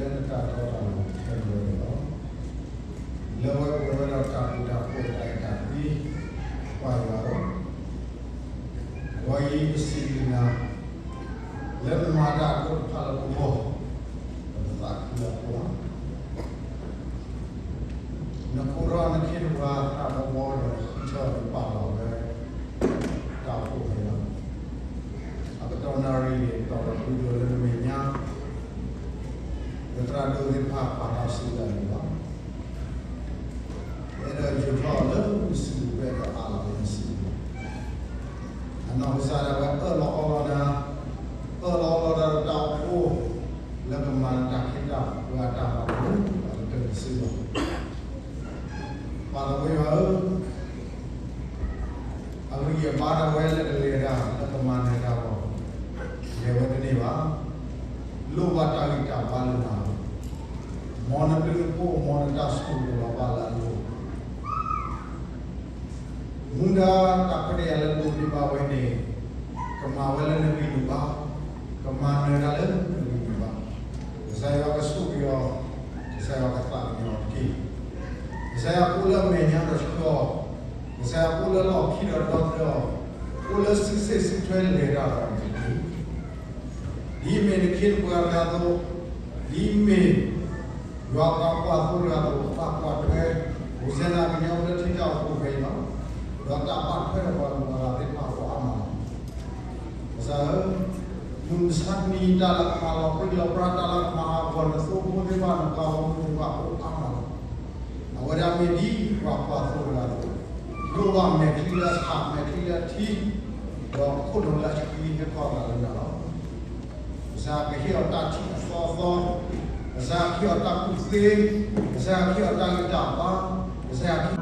လၢနတၢ်တီတၢ်လိၤထဲတဂၤန့ၣ်လီၤ. လၢဝဲပဝဲဒၣ်တၢ်ဃူတၢ်ဖိးတၢ်အဲၣ်တၢ်ကွံ ပၢ်ယွၤဧၢ, အဝဲအံၤပစံးဘျုးနၤ လၢနမၤတၢ်အဃိတဖၣ်လၢပဂီၢ်, ပသးခုလၢအဃိလီၤ. နခိၣ်ဒီးနခ့နပှၤသးဘီဘီဒီး နဃုထၢနပာ်လီၤဝဲ တၢ်အိၣ်ဖှိၣ်ဖဲလီၤ. အကတီၢ်နၣ်ရံၣ်န့ၣ် တီၢ်ဒီးပှဲၤဒီးလၢနမဲာ်ညါ, လၢသရၣ်ဒိၣ်သ့ၣ်တဖၣ်ပာ်တၢ်စုလၢန့ၣ်လီၤ. ပအဲၣ်ဒိးယိးထီၣ်အီၤလၢနစုပူၤ ပအဲၣ်ဒိးအးလီၤလၢနစုပူၤ, အနီၢ်ကစၢ်ဒၣ်ဝဲအၢၣ်လီၤအီလီၤနၤ, အၢၣ်လီၤအီလီၤနၤဒီးတၢ်အိၣ်ဖှိၣ် လၢကမၤနတၢ်ခ့တၢ်ပှၤတၢ်မၤလိာ် အကတၢၢ်တစုလီၤ. ပၢ်သးဝဲယွၤဧၢ, အဂံၢ်အဘါဒၣ်ဝဲလၢကလဲၤတၢ် လၢကမၤနၢၤတၢ်အဂီၢ်, လဲၤဝဲတန့ၢ်ဘၣ်. လိၣ်ဘၣ်တၢ်ဂံၢ်တၢ်ဘါလၢနၤ, မ်နဘျုးနဖှိၣ် မ်နတၢ်ဆိၣ်ဂ့ၤလီၤဘၣ်လၢအလိၤ မူဒါတၢ်ခွဲးတၢ်ယာ်လၢဒိးန့ၢ်ဘၣ်ဝဲန့ၣ်, ကမၤဝဲလၢနဂံၢ်နဘါ, ကမၤနၢၤတၢ်လၢနဂံၢ်နဘါ. ကစၢ်ယွၤကဆိၣ်ဂ့ၤအီၤ, ကစၢ်ယွၤကသးကညီၤအီၤတက့ၢ်. ကစၢ်ယွၤအိၣ်လၢအမဲာ်ညါဒီးဆှၢအီၤ, ကစၢ်ယွၤအိၣ်လၢလီၢ်ခံဒီးဒီသဒၢအီၤ, အိၣ်လၢစုစ့ၣ်စုထွဲလဲၤတၢ်ဒီးအီၤတက့ၢ်. ဒ်အမ့ၢ်နခ့နပှၤတဂၤအသိး, ဒ်အမ့ၢ် ယွၤပှၤကွၢ်သိတဂၤအသိး ပာ်ကွၢ်ထွဲ ဟိၣ်စဲနၤကညီလၢထံတၢ်အိၣ်ဖှိၣ်ဖဲအံၤလီၤ. ဒီးတၢ်ဘၣ်ထွဲဒီးပှၤဂုၤပှၤဂၤသ့ၣ်တဖၣ်အဂီၢ်အါမးလီၤ. ကစၢ်ဧၢ, မုၢ်မဆါတနံၤ တၢ်လၢကမၤလီၤပြံလီၤပြါ တၢ်လၢကမၤဟးဂီၤနသိဖိသ့ၣ်တဖၣ် နပှၤဂီၢ်မုၢ်သ့ၣ်တဖၣ်အဂီၢ်အါမးလီၤ. အဝဲဒၣ်မ့ၢ်ဒ်ပှၤကွၢ်သိတဂၤအသိး, လိၣ်ဘၣ်မဲာ်ချံလၢအဆၣ် မဲာ်ချံလၢအထံ, ဒီးခိၣ်နူာ်လၢအဆှံဟဲခီအသးလၢနၤလီၤ. ကစၢ်ကဟ့ၣ်အီၤတၢ်ထံၣ်အသီအသီ, ကစၢ်ကဟ့ၣ်အီၤတၢ်ကူၣ်သ့, ကစၢ်ကဟ့ၣ်အီၤတၢ်ဂံၢ်တၢ်ဘါ, ကစၢ်ကဟ့ၣ်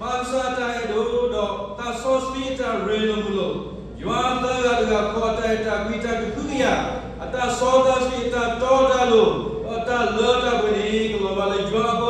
ပၢ်ကစၢ်အတၢ်အဲၣ်ဒိၣ်ဒီးသးစီဆှံအတၢ်ရ့လိာ်မုာ်လိာ်, ယွၤအသၢဂၤတဂၤဃီအတၢ်အဲၣ်တၢ်ကွံတၢ်ကဟုကယာ်, အတၢ်စီတၢ်ဆှံအတၢ်တီတၢ်လိၤ, ဒီးတၢ်လၢတၢ်ပှဲၤန့ၣ် ကလီၤဘၣ်လၢယွၤအ